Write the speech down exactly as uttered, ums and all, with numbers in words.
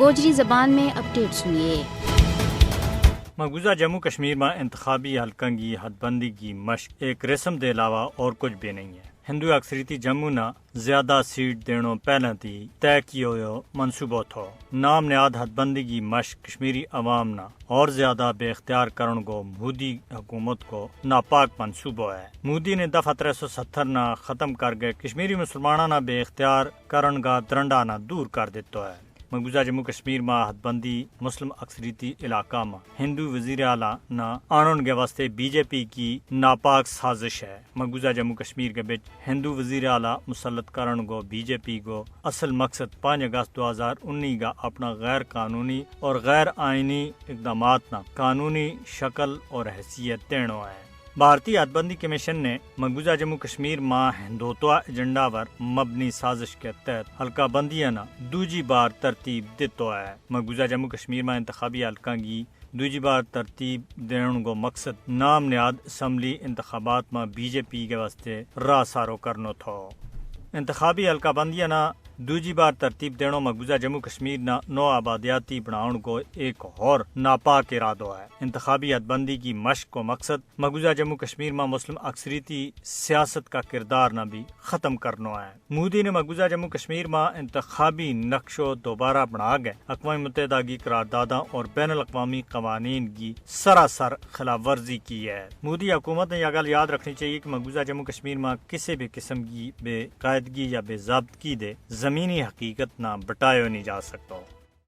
گوجری زبان میں اپڈیٹ سنیے۔ مقبوضہ جموں کشمیر ما انتخابی حلقاں کی حد بندی کی مشق ایک رسم دے علاوہ اور کچھ بھی نہیں ہے۔ ہندو اکثریتی جموں نا زیادہ سیٹ دینو پہلاں تھی طے کیو ہویو منصوبو تھو۔ نام نیاد حد بندی کی مشق کشمیری عوام نا اور زیادہ بے اختیار کرن کو مودی حکومت کو ناپاک منصوبو ہے۔ مودی نے دفعہ ترے سو ستر نا ختم کر کے کشمیری مسلماناں نا بے اختیار کرن کا درنڈا نا دور کر دیتو ہے۔ مقبوضہ جموں کشمیر ما حد بندی مسلم اکثریتی علاقہ ما ہندو وزیر اعلیٰ نا آنن کے واسطے بی جے پی کی ناپاک سازش ہے۔ مقبوضہ جموں کشمیر کے بچ ہندو وزیر اعلیٰ مسلط کرن کو بی جے پی کو اصل مقصد پانچ اگست دو ہزار انی کا اپنا غیر قانونی اور غیر آئینی اقدامات نا قانونی شکل اور حیثیت دینو ہے۔ بھارتی حد بندی کمیشن نے مقبوضہ جموں کشمیر ما ہندوتوا ایجنڈا پر مبنی سازش کے تحت حلقہ بندیاں نا دوجی بار ترتیب دیتو ہے۔ مقبوضہ جموں کشمیر ما انتخابی حلقاں کی دوجی بار ترتیب دینن کو مقصد نام نیاد اسمبلی انتخابات ما بی جے پی کے واسطے راہ سارو کرنو تھو۔ انتخابی حلقہ بندیاں نا دوجی بار ترتیب دینو مقبوضہ جموں کشمیر نا نو آبادیاتی بناؤن کو ایک ہور ناپاک ارادو ہے۔ انتخابی حد بندی کی مشق کو مقصد مقبوضہ جموں کشمیر ما مسلم اکثریتی سیاست کا کردار نا بھی ختم کرنو ہے۔ مودی نے مقبوضہ جموں کشمیر ما انتخابی نقشو دوبارہ بنا کے اقوام متحدہ کی قرارداداں اور بین الاقوامی قوانین کی سراسر خلاف ورزی کی ہے۔ مودی حکومت نے یہ گل یاد رکھنی چاہیے کہ مقبوضہ جموں کشمیر ما کسی بھی قسم کی بے قاعدگی یا بے ضابطگی دے زمینی حقیقت نا بٹایو نہیں جا سکتو۔